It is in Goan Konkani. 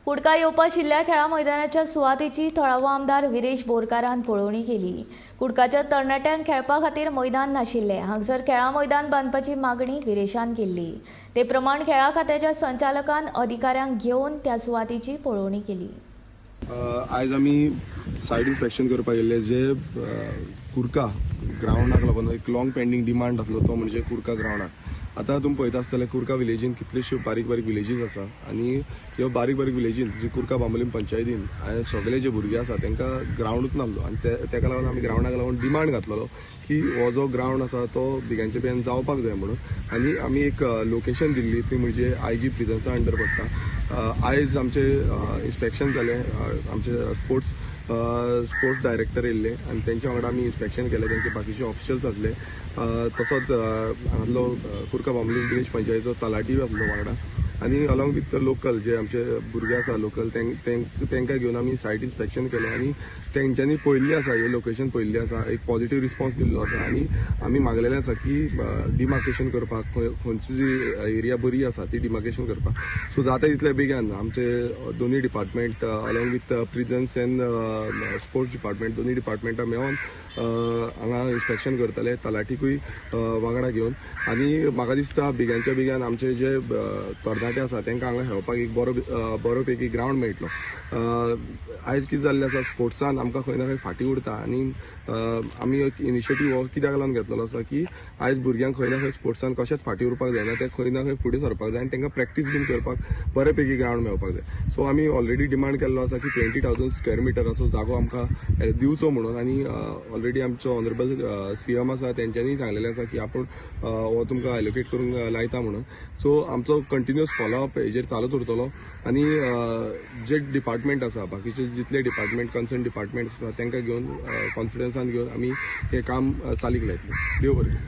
कुडका येवपा आशिल्ल्या खेळा मैदानाच्या सुवातेची थळावो आमदार विरेश बोरकारान पळोवणी केली. कुडकाच्या तरणाट्यांक खेळपा खातीर मैदान नाशिल्लें. हांगसर खेळा मैदान बांदपाची मागणी विरेशान केल्ली. ते प्रमाण खेळा खात्याच्या संचालकान अधिकाऱ्यांक घेवन त्या सुवातेची पळोवणी केली. आयज आमी सायट इन्स्पेक्शन करपाक गेल्ले जे कुर्का ग्रावंडाक लागून एक लॉंग पेंडींग डिमांड आसलो, तो म्हणजे कुर्का ग्रावंडाक. आतां तुमी पळयता आसतले, कुर्का विलेजीन कितल्योश्यो बारीक बारीक विलेजीस आसा आनी ह्यो बारीक बारीक विलेजीन जी कुर्का बांबोलीम पंचायतीन सगळे जे भुरगे आसा तांकां ग्रावंडूच नासलो आनी ते तेका लागून आमी ग्रावंडाक लागून डिमांड घातलेलो की हो जो ग्रावंड आसा तो भिग्यांच्या बियान जावपाक जाय म्हणून. आनी आमी एक लोकेशन दिल्ली, ती म्हणजे आयजी प्रिजन्सा अंडर पडटा. आयज आमचे इन्स्पेक्शन जालें. आमचे स्पोर्ट्स स्पोर्ट्स डायरेक्टर येयल्ले आनी तेंच्या वांगडा आमी इन्स्पेक्शन केलें. तेंचे बाकीचे ऑफिशियल्स आसले. तसोच हांगासलो कुर्का बांबोली विलेज पंचायतीचो तलाठी आसलो वांगडा आनी अलॉंग विथ लोकल जे आमचे भुरगे आसा लोकल, तेंकां घेवन आमी सायट इन्स्पेक्शन केलें आनी तेंच्यांनी पळयल्ली आसा, हे लोकेशन पळयल्ली आसा, एक पॉझिटीव रिस्पॉन्स दिल्लो आसा. आनी आमी मागलेलें आसा की डिमार्केशन करपाक, खंयची जी एरिया बरी आसा ती डिमार्केशन करपाक. सो जाता तितले बेगीन आमचे दोनूय department, along with prisons and sports department, दोनूय डिपार्टमेंटां मेळोन हांगा इन्स्पेक्शन करतले, तलाठीकूय वांगडा घेवन. आनी म्हाका दिसता बेगिनच्या बेगीन आमचे जे तरणाटे आसा तांकां हांगा खेळपाक एक बरो पैकी ग्रावंड मेळटलो. आयज कितें जाल्लें आसा, स्पोर्ट्सान आमकां खंय ना खंय फाटीं उरता आनी आमी एक इनिशिएटीव हो कित्याक लागून घेतलेलो आसा की आयज भुरग्यांक खंय ना खंय स्पोर्ट्सान कशेंच फाटीं उरपाक जायना, ते खंय ना खंय फुडें सरपाक जाय आनी तांकां प्रॅक्टीस बीन करपाक बरे पैकी ग्रावंड मेळपाक जाय. सो आमी ऑलरेडी डिमांड केल्लो आसा की 20,000 स्क्वेअर मिटराचो जागो आमकां दिवचो म्हणून. आनी ऑलरेडी आमचो ऑनरेबल सीएम आसा, तेंच्यांनी सांगलेलें आसा की आपूण हो तुमकां एलोकेट करूंक लायता म्हणून. सो आमचो कंटिन्युअस फॉलोअप हेजेर चालूच उरतलो आनी जे डिपार्टमेंट आसा, बाकीचे जितले डिपार्टमेंट, कन्सर्न डिपार्टमेंट आसा, तांकां घेवन, कॉन्फिडन्सान घेवन आमी हें काम चालीक लायतले. देव बरें करूं.